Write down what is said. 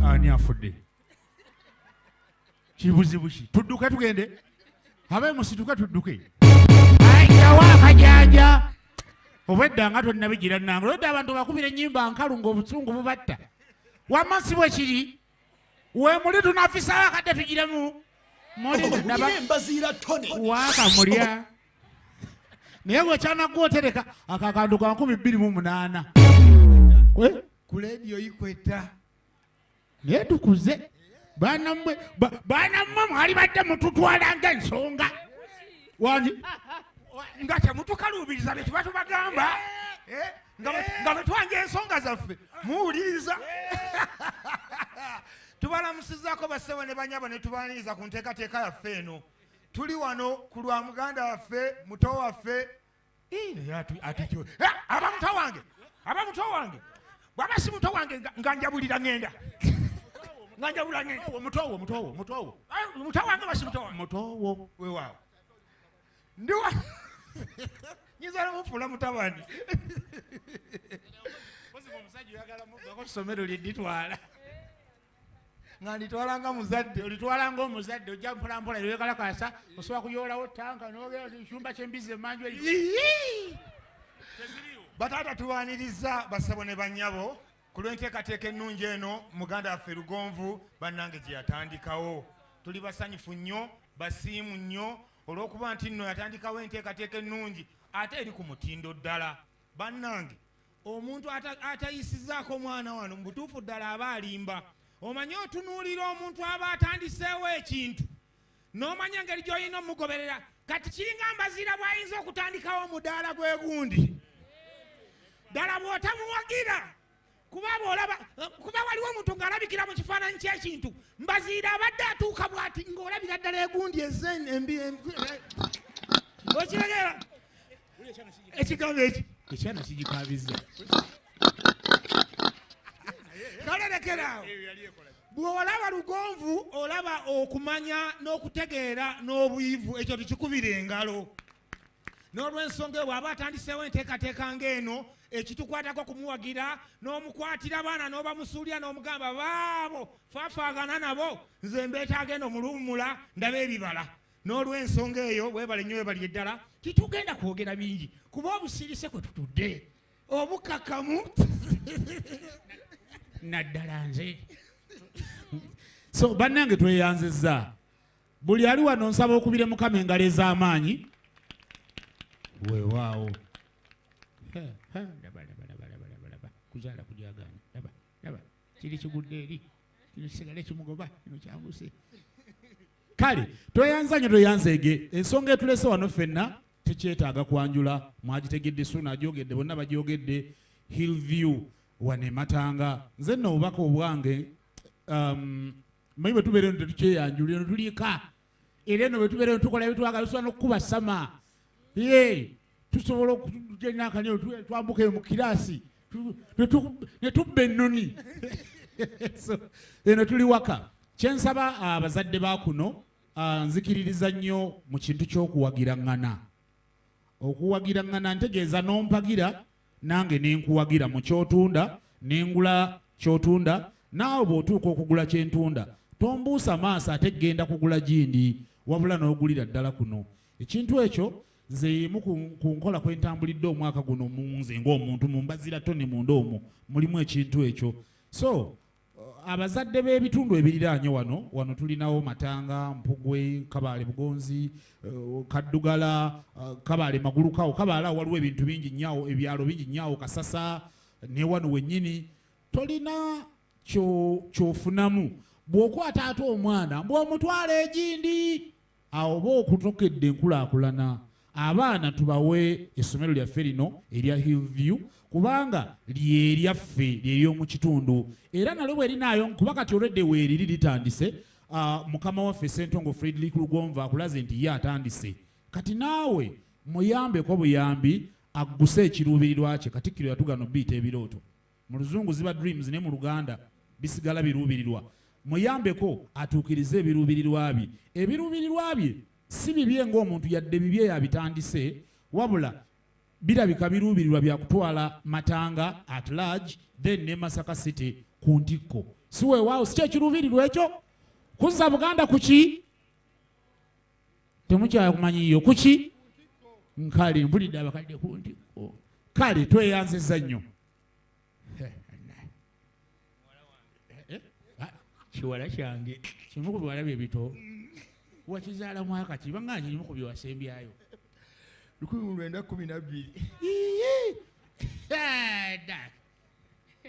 Ani afudde? Kibuzibu ki? Tudduke tugende. Abe musituke tudduke. Ajawo akajanja. Obwedda nga tonnabigira nnanga. Olwedda abantu bakubira ennyimba nkalu ng'obusungu bubatta. Wamma si bwe kiri. Weemuli tunafisawo akadde tugiremu. Muli ndaba. Embaziira Tony. Waaka mulya. Naye gwe kyanaggwa otereka ako akantu ka 2008. Ku leediyo ikweta. Naye tukuze. Baana mmwe, baana mmwe mwali badde mututwala ng'ensonga. Wangi? Nga temutukaluubiriza bye tuba tubagamba. Nga bwe twanja ensonga zaffe muwuliriza. Tubalamusizaako bassebo ne banyabo ne tubaniriza ku nteekateeka yaffe eno. Tuli wano ku lwa muganda waffe, muto waffe. Ii, naye atu-, aba muto wange, aba muto wange. Bw'aba si muto wange nga njabulira ŋŋenda. Nga njabula ŋŋenda. Mutowo, mutowo, mutowo. Muto wange oba si muto wange? Mutowo. Weewaawo. Ndi wa- Nyinza n'omufuula mutabani. Omusajja oyagala muggako ssomero lye nditwala. Nga nditwala nga muzadde. Olitwala ng'omuzadde, ojja mpola mpola yeekalakaasa, osobola kuyoolawo ttanka n'ogenda mu kyumba ky'embizzi emmanju eri. Iiii! Bataata tubaaniriza bassebo ne bannyabo ku lw'enteekateeka ennungi eno muganda waffe Lugonvu bannange gye yatandikawo. Tuli basanyufu nnyo, basiimu nnyo olw'okuba nti nno yatandikawo enteekateeka ennungi ate eri ku mutindo ddala. Bannange omuntu atayisizaako mwana wano mu butuufu ddala aba alimba. Omanyi otunuulira omuntu aba atandiseewo ekintu n'omanya engeri gy'olina omugoberera. Kati kiringa Mbaziira bw'ayinza okutandikawo omudaala gw'egundi. Ddala bw'otamuwagira, kuba bw'olaba, kuba waliwo omuntu ng'alabikira mu kifaananyi ky'ekintu, Mbaziira abadde atuuka bw'ati ng'olabira ddala egundi ezze embi, embi, okitegeera? Ekigambo eki? Ekyana kigikaabizza. Kale lekera awo. Bw'olaba Lugonvu olaba okumanya n'okutegeera n'obuyivu, ekyo tukikubira engalo. N'olw'ensonga eyo bw'aba atandiseewo enteekateeka ng'eno, ekitukwatako kumuwagira n'omukwatira baana n'obamusuulira n'omugamba baabo faafaagana nabo, nze mbeetaaga eno mu luwummula ndabe ebibala. N'olw'ensonga eyo weebale nnyo, weebalire ddala. Titugenda kwogera bingi kuba obusirise kwe tutudde obukakamu naddala nze. So bannange tweyanzizza. Buli ali wano nsaba okubire Mukama engalo ez'amaanyi. Weewaawo. Laba, laba, laba, laba, laba, laba. Kuzaala kujagaana. Laba, laba. Kiri kigudde eri. Kino kisigale kimugoba, kino kyambuse. Kale, tweyanza nnyo, tweyanzeege. Ensonga etulese wano ffenna tekyetaaga kwanjula. Mwagitegedde, Ssuuna agyogedde, bonna bagyogedde. Hillview wano e Matanga. Nze nno obubaka obwange, manyi bwe tubeera eno tetukyeyanjula, eno tuliika. Era eno bwe tubeera eno tukola ebitwagala, tusobola n'okukuba sama. Ye, tusobola okugenda akanyo, twambuka eyo mu kiraasi, ne tubba ennoni. So, eno tuli waka. Kye nsaba abazadde ba kuno, nzikiririza nnyo mu kintu ky'okuwagiraŋŋana. Okuwagiraŋŋana ntegeeza n'ompagira nange ne nkuwagira mu ky'otunda, ne ngula ky'otunda, naawe bw'otuuka okugula kye ntunda, tombuusa maaso ate genda kugula gindi, wabula n'ogulira ddala kuno. Ekintu ekyo nze emu ku nkola kwe ntambulidde omwaka guno mu nze ng'omuntu mu Mbaziira Tony munda omwo mulimu ekintu ekyo. So abazadde b'ebitundu ebiriraanye wano, wano tulinawo Matanga, Mpugwe, Kabaale Bugonzi, Kaddugala, Kabaale Magulukawo, Kabaale awo waliwo ebintu bingi nnyo awo, ebyalo bingi nnyo awo, Kasasa ne wano wennyini. Tolina ky'ofunamu bw'okwata ate omwana bw'omutwala egindi, awo oba okutokedde enkulaakulana. Abaana tubawe essomero lyaffe lino erya Hillview kubanga lye lyaffe, lye ly'omu kitundu, era nalyo bwe linaayo kuba kati olwedde weeriri litandise. Mukama waffe Ssentongo Frederick Lugonvu akulaze nti ye atandise, kati naawe muyambeko buyambi agguse ekiruubirirwa kye. Katikkiro yatugana obiyita ebirooto, mu Luzungu ziba dreams, naye mu Luganda bisigala biruubirirwa. Muyambeko atuukirize ebiruubirirwa bye. Ebiruubirirwa bye Si bibye ng'omuntu yadde bibye yabitandise, wabula birabika biruubirirwa bya kutwala Matanga at large, then ne Masaka City ku ntikko. Si weewaawo, si kyekiruubirirwa ekyo kuzza Buganda ku ki? Temukyakumanyiyo kuki? Nkale mpulidde abakadde ku ntikko. Kale tweyanzizza nnyo. Kiwala kyange. Kimu ku biwala bye bito. Wakizaala mwaka ki? Banganje kimu ku byewasembyayo. 1912. Dda.